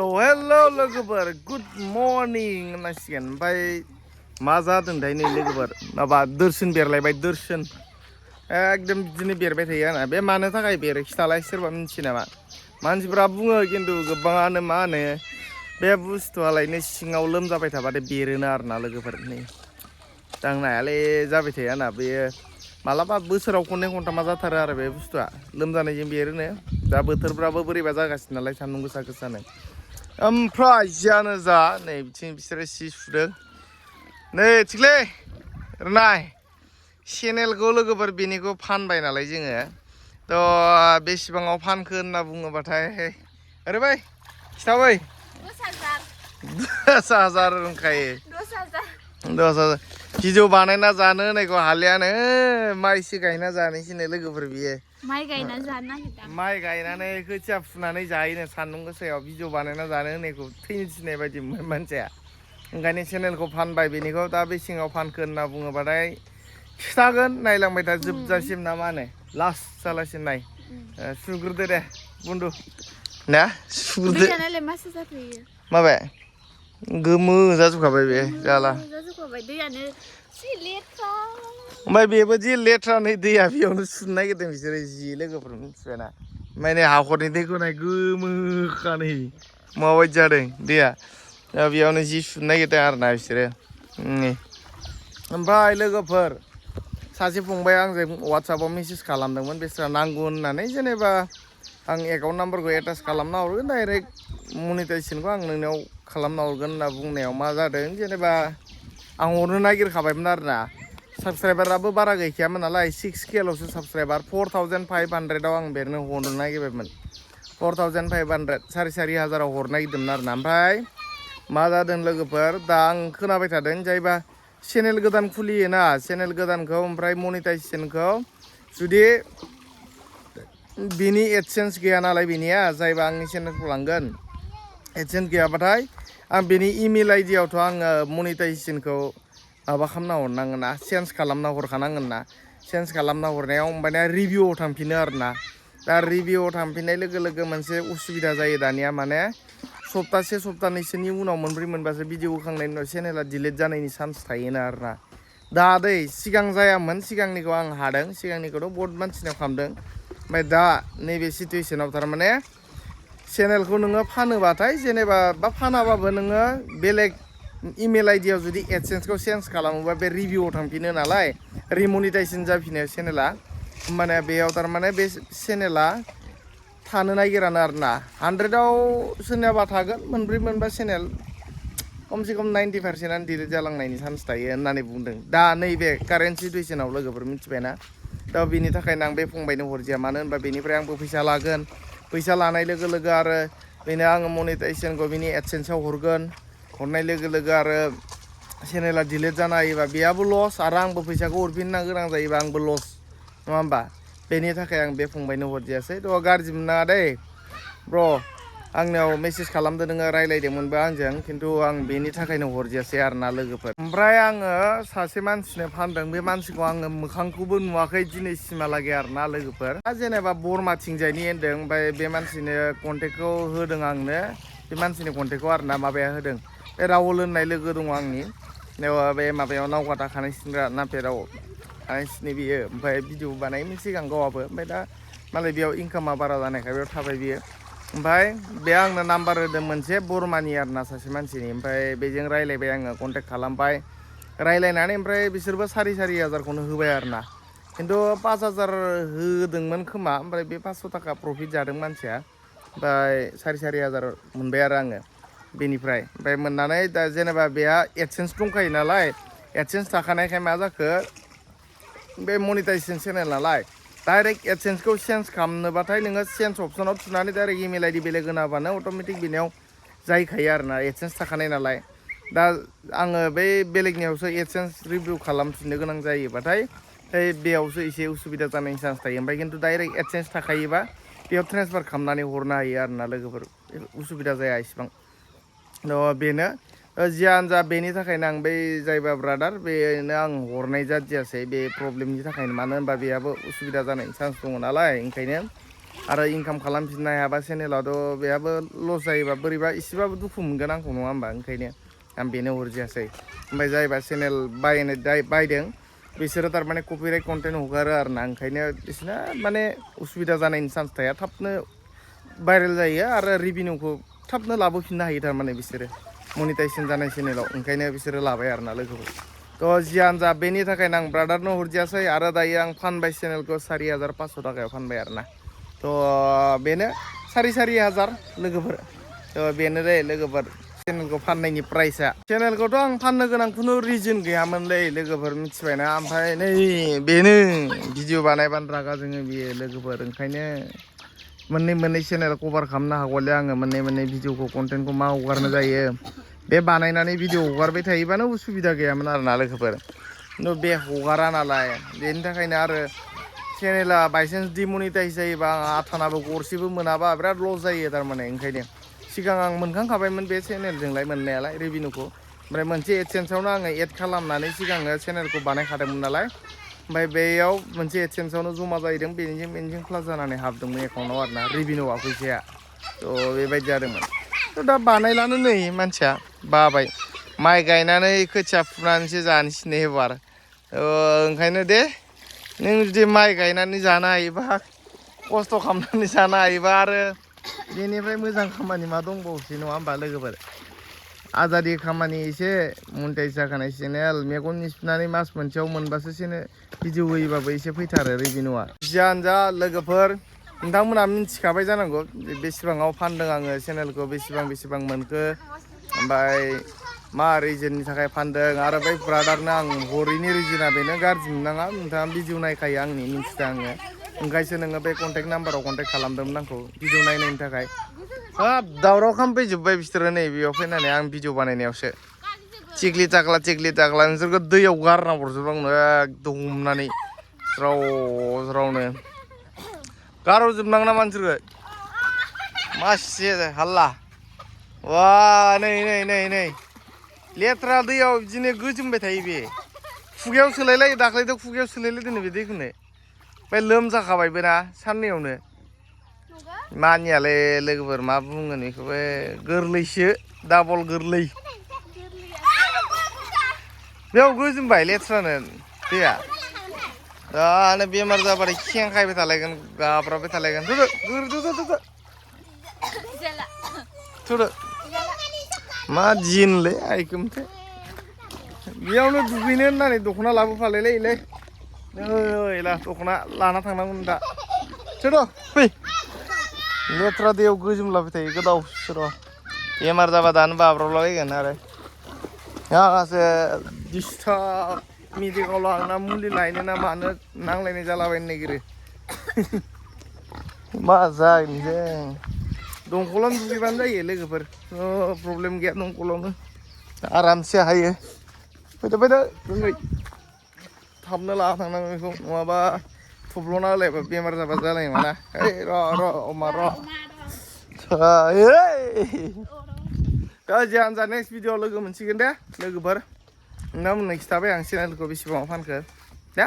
hello लोगोफोर good morning होननांसिगोन ओमफ्राय मा जादोंथाय नै लोगोफोर माबा दोरसोन बेरलायबाय दोरसोन एकदम बिदिनो बेरबाय थायो आंना बे मानो थाखाय बेरो खिथालाय सोरबा मिथियो नामा मानसिफ्रा बुङो खिन्थु गोबाङानो मा होनो बे बुस्थुआलायनो सिङाव लोमजाबाय थाबाथाय बेरोनो आरोना लोगोफोर नै दांनायालाय जाबाय थायो आंना बेयो मालाबा बोसोराव खननै खनथामा जाथारो आरो बे बुस्थुआ लोमजानायजों बेरोनो दा बोथोरफ्राबो बोरैबा जागासिनो नालाय सान्दुं गोसा गोसानो ओमफ्राय जियानो जा नै बिथिं बिसोरो सि सुदों नै थिख्ले नाय चेनेलखौ लोगोफोर बेनिखौ फानबाय नालाय जोङो थ' बेसेबाङाव फानखो होनना बुङोबाथाय अरे भाई खिथाबै 10,000 होनखायो 10,000 भिडिअ बानायना जानो होननायखौ हालियानो माइसो गायना जानोसैनो लोगोफोर बियो माइ गायना जानो नागिरदों माइ गायनानै खोथिया फुनानै जायोनो सान्दुं गोसायाव भिडिअ बानायना जानो होननायखौ थैनो थिननाय बायदि मानसिया ओंखायनो चेनेलखौ फानबाय बेनिखौ दा बेसेङाव फानखो होनना बुङोबाथाय खिथागोन नायलांबाय था जोबजासिम ना मा होनो लास्ट जालासिम नाय सुग्रोदो दे बन्दु ना सुग्रोदो दैयालाय मासो जाफैयो माबे गोमो जाजोबखाबाय बे जाला जाजोबखाबाय दैयानो जि लेथ्रा ओमफ्राय बेबो जि लेथ्रा नै दैया बेयावनो सुनो नागिरदों बिसोरो जि लोगोफोर मिथिबायना ओमफ्राय नै हाखरनि दैखौ नाय गोमोखा नै माबायदि जादों दैया दा बेयावनो जि सुनो नागिरदों आरोना बिसोरो ओमफ्राय लोगोफोर सासे फंबाया आंजों वाट्सएपआव मेसेज खालामदोंमोन बेस्रा नांगौ होननानै जेनेबा आं एकाउन्ट नाम्बारखौ एटाच खालामना हरगोन डाइरेक्ट मनिटाइजेसनखौ आं नोंनाव खालामना हरगोन होनना बुंनायाव मा जादों जेनेबा आं हरनो नागिरखाबायमोन आरोना साबसक्राइबाराबो बारा गैखायामोन नालाय 6K ल'सो साबसक्राइबार 4,500आव आं बेरनो हरनो नागिरबायमोन 4,500 4,500 हरनो नागिरदोंमोन आरोना ओमफ्राय मा जादों लोगोफोर दा आं खोनाबाय थादों जायबा चेनेल गोदान खुलियोना चेनेल गोदानखौ ओमफ्राय मनिटाइजेसनखौ जुदि बिनि एडसेन्स गैया नालाय बिनिया जायबा आंनि चेनेलखौ लांगोन एडसेन्स गैयाबाथाय आं बेनि इमेल आइडियावथ' आङो मनिटाइजेसनखौ माबा खालामना हरनांगोन ना चेन्ज खालामना हरखानांगोन ना चेन्ज खालामना हरनायाव होमबानिया रिभिउआव थांफिनो आरोना दा रिभिउआव थांफिननाय लोगो लोगो मोनसे उसुबिदा जायो दानिया माने सप्तानैसोनि उनाव मोनब्रै मोनबासो भिडिअ होखांनायनि उनाव चेनेला डिलिट जानायनि चान्स थायोना आरोना दा दै सिगां जायामोन सिगांनिखौ आं हादों सिगांनिखौथ' बहुत मानसिनाव खालामदों ओमफ्राय दा नैबे सिटुवेसनाव थारमाने चेनेलखौ नोङो फानोबाथाय जेनेबा बा फानाबाबो नोङो बेलेग इमेल आइडियाव जुदि एडसेन्सखौ चेन्ज खालामोबा बे रिभिउआव थांफिनो नालाय रिमनिटाइजेसन जाफिनो चेनेला होमबाने बेयाव थारमाने बे चेनेला थानो नागिरानो आरोना 100आव सोरनियाबा थागोन मोनब्रै मोनबा चेनेल खमसे खम 90%आनो डिलिट जालांनायनि चान्स थायो होननानै बुंदों दा नैबे कारेन्ट सिटुवेसनाव लोगोफोर मिथिबायना दा बेनि थाखायनो आं बे फंबायनो हरजाया मानो होनबा बेनिफ्राय आंबो फैसा लागोन फैसा लानाय लोगो लोगो आरो बेनो आङो मनिटाइजेसनखौ बिनि एडसेन्सआव हरगोन हरनाय लोगो लोगो आरो चेनेला डिलिट जाना होयोबा बेयाबो लस आरो आंबो फैसाखौ हरफिननो गोनां जायोबा आंबो लस नङा होमबा बेनि थाखाय आं बे फंबायनो हरजायासै थ' गाज्रि मोननाङा दै ब्र' आंनाव मेसेज खालामदो नोङो रायज्लायदोंमोनबो आंजों खिन्थु आं बेनि थाखायनो हरजायासै आरोना लोगोफोर ओमफ्राय आङो सासे मानसिनो फानदों बे मानसिखौ आङो मोखांखौबो नुवाखै दिनैसिमहालागै आरोना लोगोफोर जेनेबा बरमाथिंजायनि होनदों ओमफ्राय बे मानसिनो कन्टेक्टखौ होदों आंनो बे मानसिनि कन्टेक्टखौ आरोना माबाया होदों बे राहुल होननाय लोगो दङ आंनि बे माबायाव नावकाटा खानाय सिनग्रा नामपेराव खानाय सिनो बियो ओमफ्राय भिडिअ बानायोमोन सिगां गावआबो ओमफ्राय दा मालाय बेयाव इनकामा बारा जानायखाय बेयाव थाबाय बियो ओमफ्राय बे आंनो नाम्बार होदों मोनसे बरमानि आरोना सासे मानसिनि ओमफ्राय बेजों रायज्लायबाय आङो कन्टेक्ट खालामबाय रायज्लायनानै ओमफ्राय बिसोरबो 4,500खौनो होबाय आरोना खिन्थु 5,000 होदोंमोन खोमा ओमफ्राय बे 500 थाखा प्रफिट जादों मानसिया ओमफ्राय 4,500 मोनबाय आरो आङो बेनिफ्राय ओमफ्राय मोननानै दा जेनेबा बेहा एडसेन्स दंखायो नालाय एडसेन्स थाखानायखाय मा जाखो बे मनिटाइजेसन चेनेल नालाय डाइरेक्ट एडसेन्सखौ चेन्ज खालामनोबाथाय नोङो चेन्ज अपसनाव थुनानै डाइरेक्ट इमेल आइडि बेलेग होनाबानो अट'मेटिक बेनियाव जाहैखायो आरोना एडसेन्स थाखानाय नालाय दा आङो बै बेलेगनियावसो एडसेन्स रिभिउ खालामफिननो गोनां जायोबाथाय बेयावसो एसे उसुबिदा जानायनि चान्स थायो ओमफ्राय खिन्थु डाइरेक्ट एडसेन्स थाखायोबा बेयाव ट्रेन्सफार खालामनानै हरनो हायो आरोना लोगोफोर उसुबिदा जाया इसिबां बेनो जियानो जा बेनि थाखायनो आं बै जायबा ब्रादार बेनो आं हरनाय जादियासै बे प्रब्लेमनि थाखायनो मानो होनबा बेयाबो उसुबिदा जानायनि चान्स दङ नालाय ओंखायनो आरो इनकाम खालामफिननो हायाबा चेनेलावथ' बेहाबो लस जायोबा बोरैबा एसेबाबो दुखु मोनगोन आंखौ नङा होमबा ओंखायनो आं बेनो हरजायासै ओमफ्राय जायबा चेनेल बायदों बिसोरो थारमाने कपिराइट कन्टेन्ट हगारो आरो ना ओंखायनो बिसोरना माने उसुबिदा जानायनि चान्स थाया थाबनो भाइरेल जायो आरो रिभिनिउखौ थाबनो लाबोफिननो हायो थारमाने बिसोरो मनिटाइजेसन जानाय चेनेलाव ओंखायनो बिसोरो लाबाय आरो ना लोगोफोर थ' जियानो जा बेनि थाखायनो आं ब्रादारनो हरजायासै आरो दायो आं फानबाय चेनेलखौ 4500 थाखायाव फानबाय आरो ना थ' बेनो 4500 लोगोफोर थ' बेनो दे लोगोफोर चेनेलखौ फाननायनि प्राइसआ चेनेलखौथ' आं फाननो गोनां खुनु रिजन गैयामोनलै लोगोफोर मिथिबायना ओमफ्राय नै बेनो भिडिअ बानायबानो रागा जोङो बियो लोगोफोर ओंखायनो मोननै चेनेल कभार खालामनो हागौलै आङो मोननै भिडिअखौ कन्टेन्टखौ मा हगारनो जायो बे बानायनानै भिडिअ हगारबाय थायोबानो उसुबिदा गैयामोन आरो ना लोगोफोर खिन्थु बे हगारा नालाय बेनि थाखायनो आरो चेनेला बायसान्स डिमनिटाइज जायोबा आं आथानाबो गरसेबो मोनाबा बिराद लस जायो थारमाने ओंखायनो सिगां आं मोनखांखाबायमोन बे चेनेलजोंलाय मोननायालाय रेभिनिउखौ ओमफ्राय मोनसे एडसेन्सआवनो आङो एड खालामनानै सिगांनो चेनेलखौ बानायखादोंमोन नालाय ओमफ्राय बेयाव मोनसे एडसेन्सआवनो जमा जाहैदों बेनिजों प्लास जानानै हाबदोंमोन एकाउन्टआव आरो ना रिभिनिउआ फैसाया थ' बेबायदि जादोंमोन थ' दा बानायलानो नै मानसिया बाबाय माइ गायनानै खोथिया फुनानैसो जानोसै एबार ओंखायनो दे नों जुदि माइ गायनानै जानो हायोबा खस्थ' खालामनानै जानो हायोबा आरो बेनिफ्राय मोजां खामानि मा दंबावोसै नङा होमबा लोगोफोर आजादि खामानि एसे मनिटाइज जाखानाय चेनेल मेगन निसुनानै मास मोनसेयाव मोनबासो भिडिअ होयोबाबो एसे फैथारो रिभिनिउआ जियानो जा लोगोफोर नोंथांमोनहा मिथिखाबाय जानांगौ बेसेबाङाव फानदों आङो चेनेलखौ बेसेबां मोनखो ओमफ्राय मा रिजननि थाखाय फानदों आरो बै ब्रादारनो आं हरैनि रिजोना बेनो गाज्रि मोननाङा नोंथाङा भिडिअ नायखायो आंनि मिन्थिदों आङो ओंखायसो नोङो बे कन्टेक्ट नाम्बाराव कन्टेक्ट खालामदोंमोन आंखौ भिडिअ नायनायनि थाखाय हाब दावराव खालामफैजोब्बाय बिसोरो नै बेयाव फैनानै आं भिडिअ बानायनायावसो थिग्लि थाग्ला नोंसोरखौ दैयाव गारना हरजोबो आंनो एकदम हमनानै ज्रावनो गारहरजोबनांगौ ना मानसिफोरखौ मासे हाल्ला वा नै लेथ्रा दैयाव बिदिनो गोजोमबाय थायो बे खुगायाव सोलायलायो दाख्लैथ' खुगायाव सोलायलायदों बे दैखौनो ओमफ्राय लोमजाखाबायबो ना साननैयावनो मानियालै लोगोफोर मा बुंगोन बेखौबो गोरलैसो डाबल गोरलै बेयाव गोजोमबाय लेथ्रानो दैया दानो बेमार जाबाथाय खेंखायबाय थालायगोन गाब्राबाय थालायगोन थुदो मा दिनलै आइखोमथो बेयावनो दुगैनो होननानै दख'ना लाबोफालायलायोलै नै दख'ना लाना थांनांगौमोन दा थुदो फै लेथ्रा दैयाव गोजोमलाबाय थायो गोदाव सोराव बेमार जाबा दानो बाब्राबलाबायगोन आरो माखासे डिस्टार्ब मेडिकेलाव लांना मुलि लायनो ना मानो नांलायनाय जालाबायनो नागिरो मा जागोन जों दंखलावनो दुगैबानो जायो लोगोफोर प्रब्लेम गैया दंखलावनो आरामसे हायो फैदो जोङै थाबनो लाना थांनांगौ बेखौ नङाबा थब्ल'ना होलायबा बेमार जाबा जालाय नङाना ओइ र' अमा र' जियानो जा नेक्स्ट भिडिअ लोगो मोनसिगोन दे लोगोफोर नोंथांमोननो खिथाबाय आं चेनेलखौ बेसेबाङाव फानखो दे